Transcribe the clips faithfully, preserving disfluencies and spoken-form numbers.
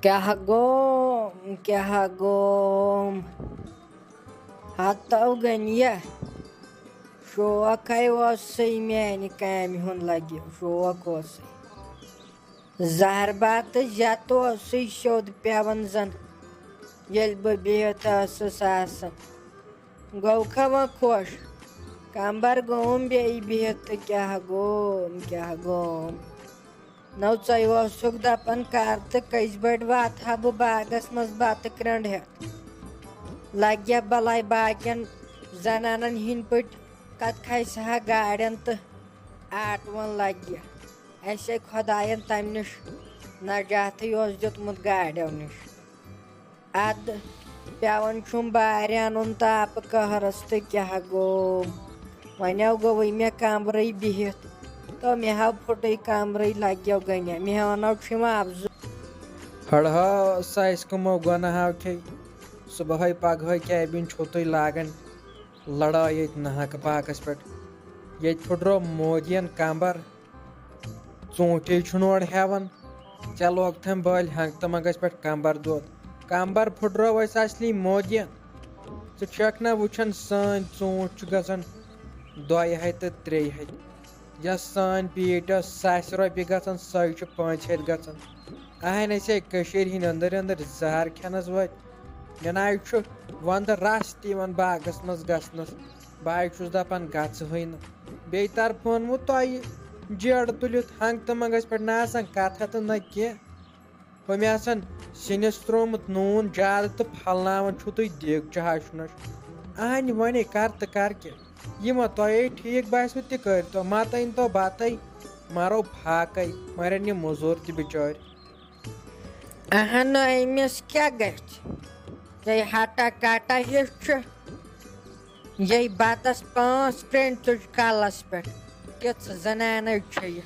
کیٛاہ گوٚو، کیٛاہ گوٚو؟ ہتو گٔنیہ، شوقے اوسُے میانہِ کامہِ ہُنٛد لگہِ، شوق اوسُے۔ زہر بتہٕ زیتہٕ اوسُے سیوٚد پٮ۪وان زن، ییٚلہِ بہٕ بِہِتھ ٲسٕس آسان۔ گوٚو کھا وۄنۍ خۄش؟ کمبر گوٚوُم بیٚیہِ بِہِتھ تہٕ کیٛاہ گوٚوُم، کیٛاہ گوٚوُم؟ نو ژَے اوسُکھ دَپان کَر تہٕ کٔژِ بَجہِ واتہٕ ہا بہٕ باغَس منٛز بَتہٕ کرٛنٛڈ ہٮ۪تھ؟ لَگہِ ہا بَلاے باقیَن زَنانَن ہِنٛدۍ پٲٹھۍ کَتہٕ کھَسہِ ہا گاڑٮ۪ن تہٕ آٹوَن لَگہِ ہا۔ اَسے خۄدایَن تَمہِ نِش نجاتٕے اوس دیُتمُت گاڑٮ۪و نِش۔ اَدٕ پٮ۪وان چھُم بارِ اَنُن تاپہٕ قہرس تہٕ کیٛاہ گوٚو؟ وۄنۍ ہاو گوٚوُے مےٚ کمرٕے بِہِتھ تہٕ مےٚ ہاو پھُٹٕے کمرٕے لگیو گنہِ، مےٚ ہاونو چھُ یِوان افزُن۔ ہڑہا سا اَسہِ کٕمو گۄناہو کھے، صُبحٲے پگہٲے کیبِن چھُو تُہۍ لاگان لڑٲے ییٚتہِ ناحق باغس پٮ۪ٹھ؟ ییٚتہِ پھُٹرو مودین کمبر۔ ژوٗنٛٹھے چھُنہٕ اورٕ ہٮ۪وان۔ ژےٚ لوگتھَم بٔلۍ ہنٛگتہٕ منٛگَس پٮ۪ٹھ کمبر دود۔ کمبر پھُٹرٲو اَسہِ اصلی مودین۔ ژٕ چھَکھ نہ وٕچھان سٲنۍ ژوٗنٛٹھۍ چھُ گژھان دۄیہِ ہَتہِ تہٕ ترٛیٚیہِ ہَتہِ۔ یۄس سٲنۍ پیٖٹ ٲس ساسہِ رۄپیہِ گژھان، سۄے چھِ پانٛژِ ہَتہِ گژھان۔ اہنۍ اَسے کٔشیٖرِ ہِنٛدۍ أنٛدٕرۍ أنٛدٕرۍ زہر کھٮ۪نَس وٲتۍ۔ مےٚ نہ حظ چھُ وَندٕ رَس تہِ یِوان باغَس منٛز گژھنَس۔ بہٕ حظ چھُس دَپان گژھٕ ہٕے نہٕ۔ بیٚیہِ طرفہٕ اوٚنمُت تۄہہِ جیڈٕ تُلِتھ ہنٛگتہٕ منٛگَس پٮ۪ٹھ، نہ آسان کَتھا تہٕ نہ کینٛہہ۔ ہُمہِ آسان سِنِس ترٛوومُت نوٗن زیادٕ تہٕ پھلناوان چھُو تُہۍ دیٖگچہِ ہَش نۄش۔ اہنہِ وَنے کَر تہٕ کَر کیٛاہ؟ یہِ ما تۄہے ٹھیٖک باسِوٕ تہِ کٔرۍتو، مَتہٕ أنۍتو بَتَے، مَرو فاقَے، مَرن یِم مٔزوٗر تہِ بِچٲرۍ۔ اہن، أمِس کیٛاہ گژھِ؟ یہِ ہٹا کٹا ہیوٗ چھُ۔ یہِ بتس پانٛژھ پرٛنٛڈ تُج کلس پٮ۪ٹھ۔ تِژھ زنانہٕ چھےٚ یہِ۔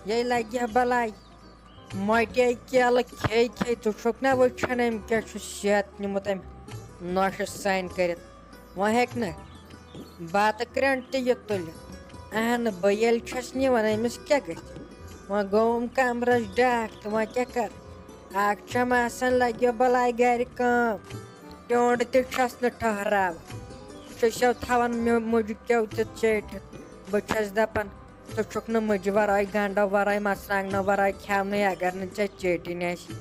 یہِ لگہِ ہا بلاے۔ مۄٹے کیلہٕ کھے کھے، ژٕ چھُکھ نہ وٕچھان أمۍ کیٛاہ چھُ صحت نیوٗمُت أمۍ نۄشہِ سانہِ کٔرِتھ؟ وۄنۍ ہیٚکہِ نہٕ بتہٕ کرٛنٛڈ تہِ یہِ تُلِتھ۔ اہنہٕ، بہٕ ییٚلہِ چھَس نِوان، أمِس کیٛاہ گژھِ؟ وۄنۍ گوٚوُم کمرس ڈاکھ تہٕ وۄنۍ کیٛاہ کر؟ اکھ چھَم آسان لگیو بلاے گرِ کٲم، ٹیوٚنٛڈ تہِ چھَس نہٕ ٹھہراوان۔ چھُسو تھاوان مےٚ مُجہِ کیو تہِ ژیٹِتھ۔ بہٕ چھَس دپان، ژٕ چھُکھ نہٕ مُجہِ ورٲے، گنڈو ورٲے، مرژٕوانٛگنو ورٲے کھٮ۪ونٕے، اگر نہٕ ژےٚ ژیٹِنۍ آسی۔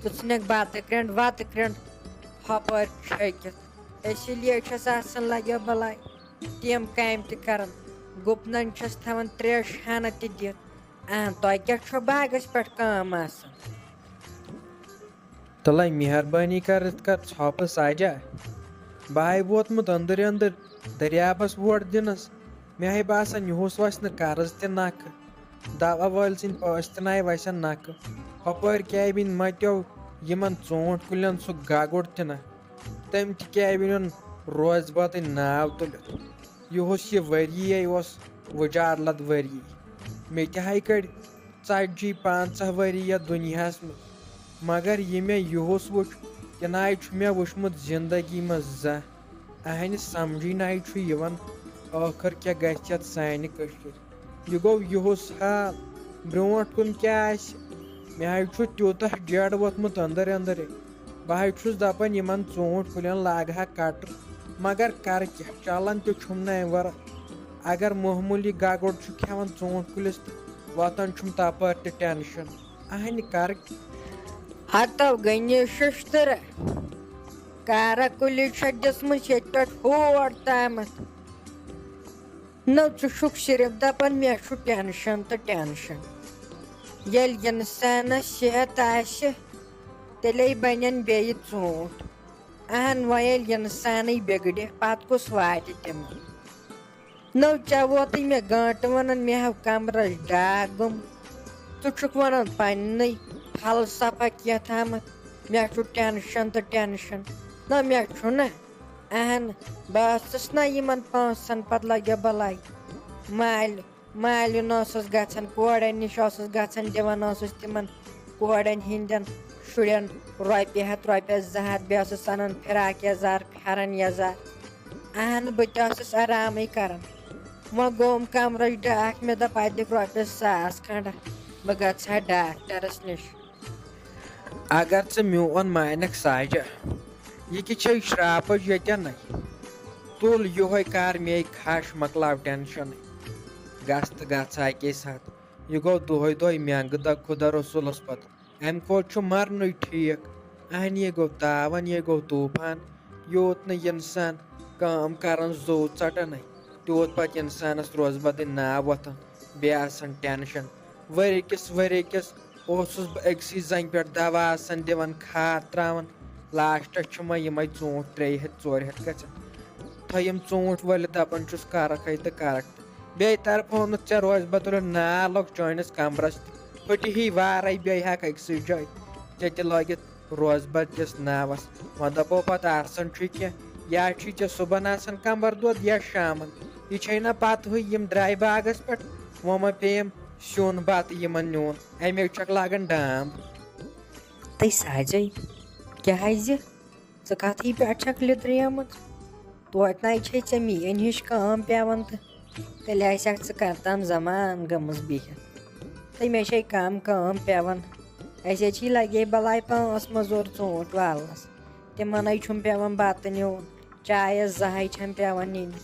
ژٕ ژھٕنکھ بتہٕ کرٛنٛڈ وتہٕ کرٛنٛڈ ہۄپٲرۍ چھٔکِتھ۔ اسی لیے چھَس آسان لگیو بلاے تِم کامہِ تہِ کران۔ گُپنن چھَس تھاوان تریش ہنا تہِ دِتھ۔ اہن، تۄہہِ کیٛاہ چھو باغس پٮ۪ٹھ کٲم آسان؟ تلے مہربٲنی کٔرِتھ کر ژھۄپہٕ ساجا۔ بہٕ ہاے ووتمُت أنٛدٕرۍ أنٛدٕرۍ دٔریابس ووٹ دِنس۔ مےٚ ہاے باسان، یُہُس وسہِ نہٕ قرض تہِ نکھٕ۔ دوا وٲلۍ سٕنٛدۍ پٲسۍ تہِ ناے وسن نکھٕ۔ ہۄپٲرۍ کیٛاہ بِنۍ متیو یِمن ژوٗنٛٹھۍ کُلٮ۪ن سُہ گگُر تہِ نہ۔ تٔمۍ تہِ کیٛاہ بِنیُن روزِ باتٕنۍ ناو تُلِتھ۔ یُہُس یہِ ؤریی اوس وُجار لد ؤریی۔ مےٚ تہِ ہاے کٔڑۍ ژتجی پنٛژاہ ؤری یَتھ دُنیاہَس منٛز، مگر یہِ مےٚ یُہُس وُچھ، تہِ نَے چھُ مےٚ وُچھمُت زِندگی منٛز زانٛہہ۔ اَہَنہِ سَمجھٕے نَے چھُ یِوان، ٲخٕر کیٛاہ گژھِ یَتھ سانہِ کٔشیٖرِ۔ یہِ گوٚو یُہُس حال، برٛونٛٹھ کُن کیٛاہ آسہِ؟ مےٚ حظ چھُ تیوٗتاہ ڈیڈ ووٚتھمُت أنٛدٕرۍ أنٛدٕرٕے۔ بہٕ حظ چھُس دَپان، یِمَن ژوٗنٛٹھۍ کُلٮ۪ن لاگہٕ ہا کَٹہٕ، مگر کَرٕ کیٛاہ؟ چَلان تہِ چھُم نہٕ اَمہِ وَرٲے۔ اگر معموٗلی گگُر چھُ کھٮ۪وان ژوٗنٛٹھۍ کُلِس تہٕ وۄتھان چھُم تَپٲرۍ تہِ ٹٮ۪نشَن۔ اَہَنہِ کَرٕ۔ ہتو گٔنی شُشتٕرٕ۔ کارا کُلی چھےٚ دِژمٕژ ییٚتہِ پٮ۪ٹھ ہور تامَتھ۔ نہ، ژٕ چھُکھ صرف دَپان، مےٚ چھُ ٹٮ۪نشَن تہٕ ٹٮ۪نشَن۔ ییٚلہِ اِنسانَس صحت آسہِ، تیٚلے بَنن بیٚیہِ ژوٗنٛٹھۍ۔ اہن، وۄنۍ ییٚلہِ اِنسانٕے بِگڑِ، پتہٕ کُس واتہِ تِمن؟ نٔو ژےٚ ووتُے مےٚ گٲنٹہٕ ونان، مےٚ ہاو کمرس ڈاکھ گوٚمُت۔ ژٕ چھُکھ ونان پننُے فلسفہ کینٛہہ تامتھ، مےٚ چھُ ٹینشن تہٕ ٹینشن۔ نہ، مےٚ چھُنہٕ۔ اہن، بہٕ ٲسٕس نہ یِمن پونٛسن پتہٕ لگیو بلاے۔ مالہِ مالیُن اوسُس گژھان، کورٮ۪ن نِش اوسُس گژھان، دِوان اوسُس تِمن کورٮ۪ن ہٕنٛدٮ۪ن شُرٮ۪ن رۄپیہِ ہتھ، رۄپیس زٕ ہتھ، بیٚیہِ اوسُس انان فراک یزار، پھٮ۪رن یزار۔ اہن، بہٕ تہِ ٲسٕس آرامٕے کران۔ وۄنۍ گوٚوُم کمرس ڈاکھ، مےٚ دوٚپ، اتہِ دِکھ رۄپیس ساس کھنڈ، بہٕ گژھٕ ہا ڈاکٹرس نِش۔ اگر ژٕ میون مانکھ ساجہ، یہِ کہِ چھے شراپٕچ ییٚتٮ۪نَے۔ تُل یِہوٚے کر مے کھش، مۄکلاو ٹینشنٕے۔ گژھ تہٕ گژھ اَکے ساتہٕ۔ یہِ گوٚو دۄہَے دۄہَے مٮ۪نٛگہٕ دَگ خۄدا رسوٗلَس پَتہٕ۔ اَمہِ کھۄتہٕ چھُ مَرنُے ٹھیٖک۔ اَہَنہِ یہِ گوٚو تاوَن، یہِ گوٚو طوٗفان۔ یوٗت نہٕ اِنسان کٲم کَران زوٗ ژَٹَنَے، تیوٗت پَتہٕ اِنسانَس روزٕ بدٕنۍ ناو وۄتھان، بیٚیہِ آسان ٹینشن۔ ؤری کِس ؤری کِس اوسُس بہٕ أکسٕے زنٛگہِ پٮ۪ٹھ دوا آسان دِوان، کھاد ترٛاوان۔ لاسٹس چھِ مےٚ یِمے ژوٗنٛٹھۍ ترٛیٚیہِ ہتہِ، ژورِ ہتہِ گژھان۔ تھٲیِم ژوٗنٛٹھۍ وٲلِتھ دَپان چھُس، "کرکھ ہے تہٕ کرکھ تہٕ۔" بیٚیہِ طرفہٕ اوٚنُتھ ژےٚ روزِ بتُلُن نار لوٚگ چٲنِس کمرس تہِ۔ پھٕٹہِ ہی وارے، بیٚیہِ ہٮ۪کھ أکسٕے جایہِ ژےٚ تہِ لٲگِتھ روزٕ بد کِس ناوس۔ وۄنۍ دَپو پتہٕ آسان چھُے کینٛہہ، یا چھُے ژےٚ صُبحن آسان کمبر دود یا شامن۔ یہِ چھے نہ پتہٕے، یِم درٛاے باغس پٮ۪ٹھ، وۄنۍ ما پیٚیَم سیُن بتہٕ یِمن نیُن؟ اَمے چھکھ لاگان ڈام۔ تہٕ ساجے، کیٛازِ؟ ژٕ کتھٕے پٮ۪ٹھ چھکھ لِدریمٕژ؟ توتہِ نَے چھے ژےٚ میٲنۍ ہِش کٲم پٮ۪وان تہٕ تیٚلہِ آسہِ ہکھ ژٕ کَرتام زمان گٔمٕژ بِہِتھ۔ تہٕ مےٚ چھے کم کٲم پٮ۪وان۔ اَسے چھی لگے بلاے پانٛژھ مٔزوٗر ژوٗنٛٹھۍ والنس۔ تِمن ہے چھُم پٮ۪وان بتہٕ نیُن، چایس زٕ ہے چھم پٮ۪وان نِنہِ۔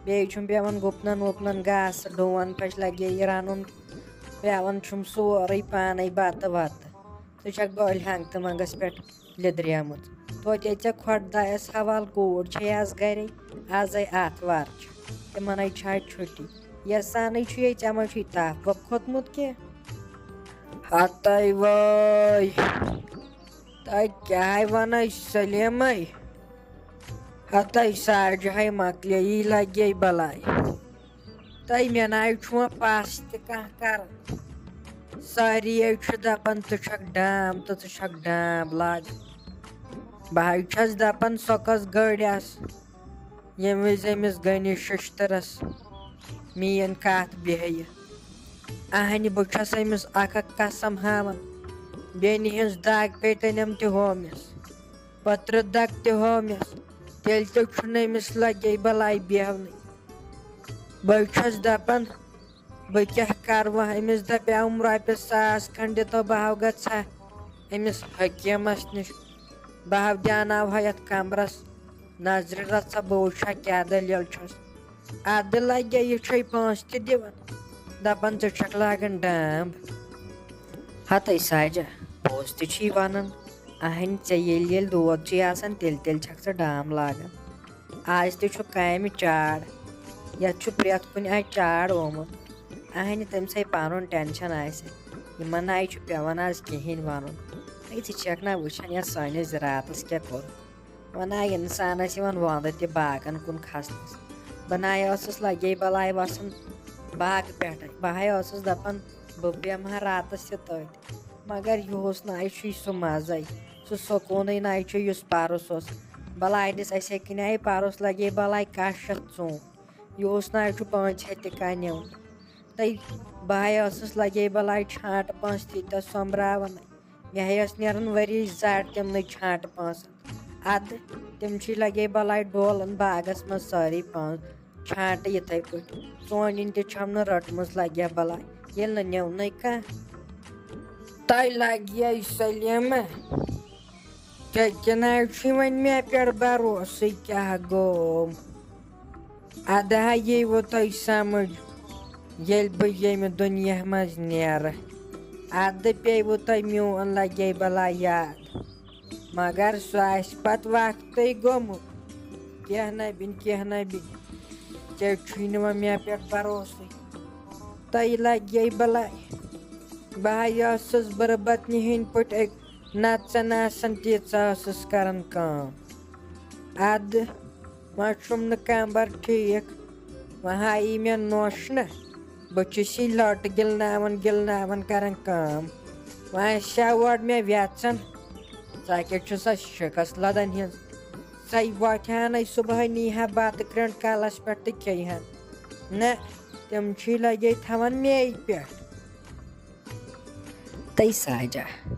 بیٚیہِ چھُم پٮ۪وان گُپنن وُپنن گاسہٕ، ڈوٗن پھش لگے یہِ رنُن۔ پٮ۪وان چھُم سورُے پانے بتہٕ وتہٕ۔ ژٕ چھکھ بٔلۍ ہنٛگتہٕ منٛگس پٮ۪ٹھ لِدریمٕژ۔ توتہِ ژےٚ خۄدایس حوالہٕ کوٗر چھے از گرے، ازے آتھوار چھِ، تِمن ہے چھا چھُٹی۔ یژھانٕے چھُ یے، ژےٚ ما چھُے تپھ وپھ کھوٚتمُت کینٛہہ؟ ہتے وٲے، تۄہہِ کیٛاہ ونے سلیمے؟ ہتے ساجہِ ہے مۄکلے یی لگے بلاے۔ تۄہہِ مےٚ ناے چھُ وۄنۍ پَس تہِ کانٛہہ کَران۔ سٲری ہے چھِ دَپان، "ژٕ چھَکھ ڈام تہٕ ژٕ چھَکھ ڈام لاگان۔" بہٕ حظ چھَس دَپان، سۄ کۄس گٔر آسہٕ، ییٚمہِ وِزِ أمِس غنی شِشتٕرَس میٛٲنۍ کَتھ بیٚہہِ۔ اَہَنہِ، بہٕ چھَس أمِس اَکھ اَکھ قسم ہاوان، بیٚنہِ ہٕنٛز دَگ پیٚیہِ تٔنٮ۪م تہِ ہومِس، پٔترٕ دَگ تہِ ہومِس، تیٚلہِ تہِ چھُنہٕ أمِس لَگے بَلاے بیٚہونٕے۔ بہٕ چھَس دَپان، بہٕ کیٛاہ کَرٕ وۄنۍ؟ أمِس دَپیٛاوُم، رۄپیَس ساس کھنٛڈ دِتو، بہٕ ہاو گژھٕ ہا أمِس حکیٖمَس نِش۔ بہٕ ہاو دیٛاناو ہا یَتھ کَمرَس نظرِ رَژھا، بہٕ وٕچھِ ہا کیٛاہ دٔلیٖل چھَس۔ اَدٕ لَگہِ یہِ چھے پونٛسہٕ تہِ دِوان، دَپان، "ژٕ چھَکھ لاگان ڈام۔" ہَتَے ساجہ، پوٚز تہِ چھی وَنان۔ اَہَنہِ، ژےٚ ییٚلہِ ییٚلہِ دود چھُے آسان، تیٚلہِ تیٚلہِ چھَکھ ژٕ ڈام لاگان۔ آز تہِ چھُ کامہِ چاڑ، یَتھ چھُ پرٛٮ۪تھ کُنہِ آیہِ چاڑ آمُت۔ اَہَنہِ، تٔمِس ہے پَنُن ٹٮ۪نشَن آسہِ، یِمَن نَے چھُ پٮ۪وان آز کِہیٖنۍ وَنُن۔ ہے، ژٕ چھَکھ نہ وٕچھان یَتھ سٲنِس زِراتَس کیٛاہ کوٚر؟ وَنان اِنسانَس یِوان وۄندٕ تہِ باغَن کُن کھَسنَس۔ بہٕ نَے ٲسٕس لَگے بَلاے وَسان باغہٕ پٮ۪ٹھَے، بہٕ ہَے ٲسٕس دَپان، بہٕ بیٚہمہٕ ہا راتَس تہِ تٔتھۍ۔ مگر یُہُس نَے چھُے سُہ مَزَے، سُہ سکوٗنٕے نَے چھُ، یُس پَرُس اوس۔ بَلاے دِس اَسے کِنۍ آیہِ پَرُس لَگے بَلاے کَہہ شَتھ ژوٗنٛٹھۍ۔ یُہُس نَے چھُ پانٛژِ ہَتہِ تہِ کانٛہہ نِوان۔ تہٕ بہٕ ہَے ٲسٕس لَگے بَلاے چھانٛٹہٕ پانٛژھ تیٖتیٛاہ سۄمبراوان۔ مےٚ ہَے ٲس نیران ؤری زَڈ تِمنٕے چھانٛٹہٕ پانٛژَن۔ اَدٕ تِم چھِ لَگے بَلاے ڈولَن باغَس منٛز سٲری پانٛژھ چھانٛٹہٕ یِتھَے پٲٹھۍ۔ ژونٛڈِنۍ تہِ چھَم نہٕ رٔٹمٕژ لَگہِ ہا بَلاے، ییٚلہِ نہٕ نِونَے کانٛہہ۔ تۄہہِ لَگہِ یے سلیمہ، ژےٚ کِنہٕ چھُے وۄنۍ مےٚ پٮ۪ٹھ بَروسٕے کیٛاہ گوٚو؟ اَدٕ ہا ییٖوٕ تۄہہِ سَمٕجھ، ییٚلہِ بہٕ ییٚمہِ دُنیا منٛز نیرٕ، اَدٕ پیٚیِوٕ تۄہہِ میون لَگے بَلاے یاد۔ مگر سُہ آسہِ پَتہٕ وقتٕے گوٚمُت۔ کینٛہہ نہ بِنۍ، کینٛہہ نہ بِنۍ، ژےٚ چھُے نہٕ وۄنۍ مےٚ پٮ۪ٹھ بَروسٕے۔ تۄہہِ لَگہِ یے بَلاے۔ بہٕ ہا ٲسٕس بُرٕ بَطنہِ ہِنٛدۍ پٲٹھۍ أکۍ، نَتہٕ ژَن آسَن تیٖژاہ ٲسٕس کَران کٲم۔ اَدٕ وۄنۍ چھُم نہٕ کمبر ٹھیٖک، وۄنۍ ہا یی مےٚ نوٚش نہ۔ بہٕ چھُس یہِ لۄٹہٕ گِلناوان گِلناوان کران کٲم۔ وۄنۍ آسہِ ہا اورٕ مےٚ وٮ۪ژھان، ژٕ کیٛاہ چھُسا شِکس لدن ہِنٛز؟ سۄے وۄتھِ ہا نَے صُبحٲے، نی ہا بتہٕ کرٛنٛڈ کلس پٮ۪ٹھ تہٕ کھیٚیہِ ہن۔ نہ، تِم چھِی لگے تھاوان مے پٮ۪ٹھ۔ تَے ساجہ،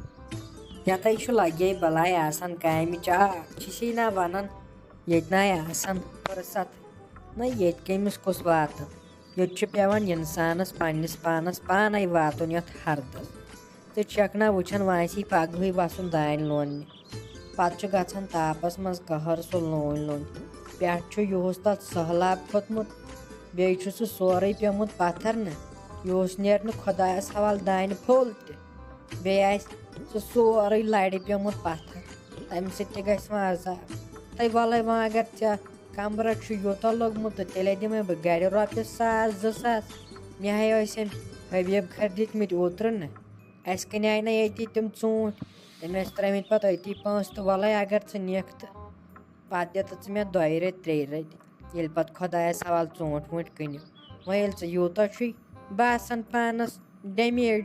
یَتَے چھُ لگے بلاے آسان کامہِ چاکھ، چھِسی نہ وَنان، ییٚتہِ نَے آسان فرصت، نہ ییٚتہِ کٔمِس کُس واتان۔ ییٚتہِ چھُ پٮ۪وان اِنسانَس پنٛنِس پانَس پانَے واتُن یَتھ ہردَس۔ تہٕ چھَکھ نا وٕچھان وٲنٛسی پگہٕے وَسُن دانہِ لوننہِ۔ پَتہٕ چھُ گژھان تاپَس منٛز قہر سُہ لوٗنۍ لوٗنۍ۔ پٮ۪ٹھٕ چھُ یُہُس تَتھ سٔہلاب کھوٚتمُت، بیٚیہِ چھُ سُہ سورُے پیوٚمُت پَتھر نہ۔ یُہُس نیرِ نہٕ خۄدایَس حوالہٕ دانہِ پھوٚل تہِ، بیٚیہِ آسہِ سُہ سورُے لَرِ پیوٚمُت پَتھر، تَمہِ سۭتۍ تہِ گژھِ وۄنۍ عذاب۔ تَے وَلَے وۄنۍ اگر ژےٚ کَمرَس چھُ یوٗتاہ لوٚگمُت تہٕ تیٚلے دِمَے بہٕ گَرِ رۄپیَس ساس زٕ ساس۔ مےٚ ہے ٲسۍ أمۍ حبیب کھر دِتمٕتۍ اوترٕ نہٕ، اَسہِ کٕنیٛاے نہ ییٚتی تِم ژوٗنٛٹھۍ، تٔمۍ ٲسۍ ترٛٲومٕتۍ پَتہٕ أتی پونٛسہٕ تہٕ وَلَے اگر ژٕ نِکھ تہٕ پَتہٕ دِ تہٕ ژٕ مےٚ دۄیہِ ریٚتۍ ترٛیٚیہِ ریٚتۍ، ییٚلہِ پَتہٕ خۄدایَس حوالہٕ ژوٗنٛٹھۍ ووٗنٛٹھۍ کٕنِو۔ وۄنۍ ییٚلہِ ژٕ یوٗتاہ چھُے باسان پانَس ڈیمیج،